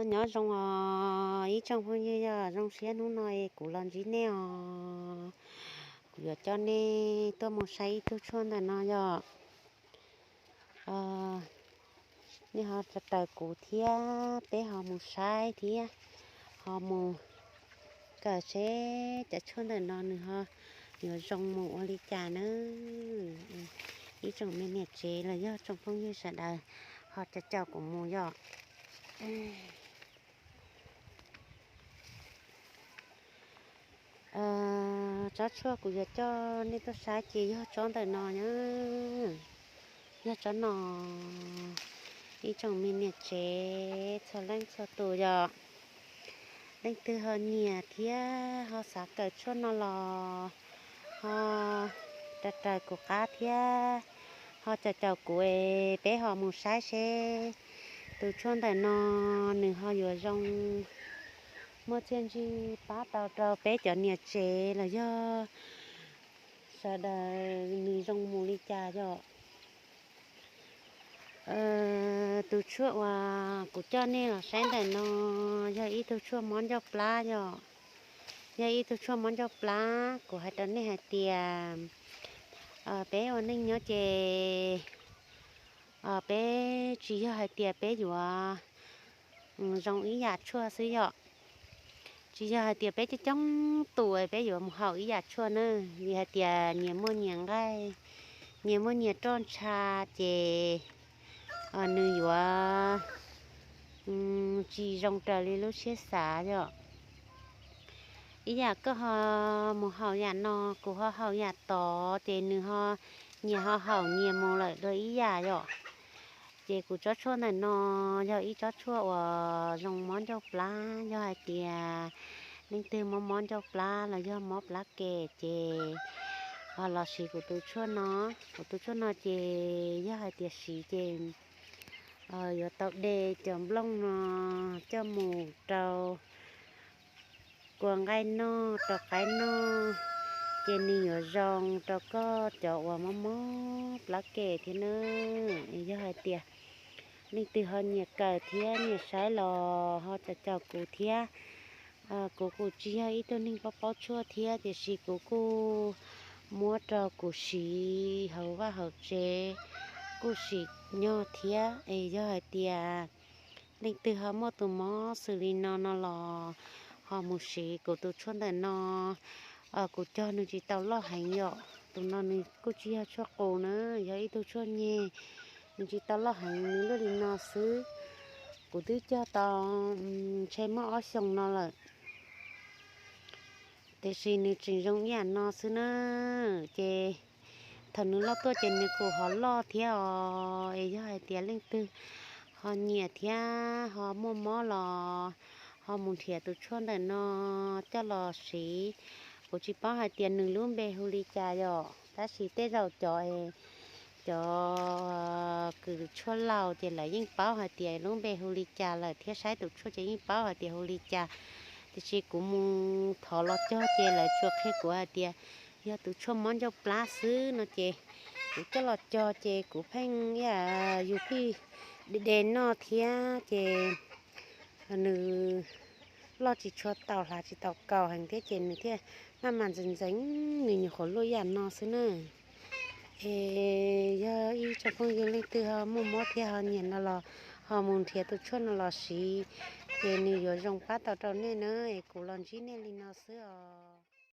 Nyob zoo os ib tsoom phooj ywg, yog zoo siab hnub no es kuv los ntsib nej os. Kuv yuav coj nej tuaj mus saib ib tug tshuaj ntawm no yom. Nej ho raws kuv thiab peb ho mus saib thiab ho mus kawm seb cov tshuaj ntawm no nws ho yuav zoo mus ua li cas nawb. Ib tsoom me niam tsev los yog tsoom phooj ywg sawv daws ho caum caum kuv mus yom. Tsob tshuaj kuv yuav coj nej tuaj saib ces yog tsob ntawm no na, yog tsob no. Ib tsoom me niam tsev txhua leej txhua tus yom, leej twg ho nyiam thiab ho xav kawm tshuaj no los ho raws raws kuv qab thiab ho caum caum kuv es peb ho mus saib seb tus tshuaj ntawm no nws ho yuav zoo, muaj txiaj ntsig pab tau rau peb cov niam tsev los yog sawv daws nws zoo mus li cas yom. Tus tshuaj uas kuv coj nej los saib ntawm no yog ib tug tshuaj mob ncauj plab yom. Yog ib tug tshuaj mob ncauj plab, kuv hais rau nej hais tias peb ua neej nyob ces peb tsis yog hais tias peb yuav zoo ib yam tshuaj xwb yom. Tsis yog hais tias peb coob coob tus peb yuav mus haus ib yam tshuaj na, vim hais tias nyias muaj nyias nqaij, nyias muaj nyias roj ntsha, ces nws yuav tsis zoo raws li lub siab xav yom. Ib yam koj ho mus haus yam no, kuv ho haus yam tod, ces nws ho, nyias ho haus nyias mus lawm dua ib yam yom. Ces kuv tsob tshuaj ntawm no yog ib tsob tshuaj uas zoo mob ncauj plab, yog hais tias leej twg mob mob ncauj plab los yog mob plab kem ces ho los siv kuv tus tshuaj no. Kuv tus tshuaj no ces yog hais tias siv ces yuav tau de cov nplooj no coj mus rau kua nqaij noj, rau qaib noj, ces nws yuav zoo rau koj cov uas mob mob plab kem thiab na. Yog hais tias leej twg ho nyiam kawm thiab nyiam saib los ho caum caum kuv thiab. Kuv kuj tsis yog ib tug neeg paub paub tshuaj thiab, tiam sis kuv kuj muab rau kuv siv hauv vaj hauv tsev, kuj sim nyog thiab. Es yog hais tias leej twg ho muaj tus mob xws li no no los ho mus siv kuv tus tshuaj ntawm no. Kuv cog nws tsis tau loj heev yom, tus no nws kuj tsis yog tshuaj qus na, yog ib tug tshuaj nyeg, nws tsis tau loj heev, nws luaj li no xwb. Kuv twb cog tau ntshe muaj ob xyoos no lawm, tiam sis nws tseem zoo ib yam no xwb na. Ces thaum nws loj tuaj ces nws kuj ho loj thiab os. Es yog hais tias leej twg ho nyiam thiab ho muaj mob los ho mus nrhiav tus tshuaj ntawm no coj los siv. Kuv tsis paub hais tias nws lub npe hu li cas yom, tab sis tej zaum cov, cov kws tshuaj laus ces lawv yeej paub hais tias lub npe hu li cas lawm thiab, saib tus tshuaj ces yeej paub hais tias hu li cas. Tiam sis kuv mus thov los cog ces lawv tsuas qhia kuv hais tias yog tus tshuaj mob ncauj plab xwb no ces kuv coj los cog ces kuv pheej ib yam yus phij de de noj thiab ces nws loj tsis tshua taus, hlav tsis tau kaus heev thiab ces nws thiaj maj mam ntxeev ntxeev, nws nyuam qhuav luaj ib yam no xwb na. Es yog ib tsoom phooj ywg leej twg ho muaj mob thiab ho nyiam no los ho mus nrhiav tus tshuaj no los siv, ces nws yuav zoo pab tau rau nej na. Es kuv los ntsib nej li no xwb os.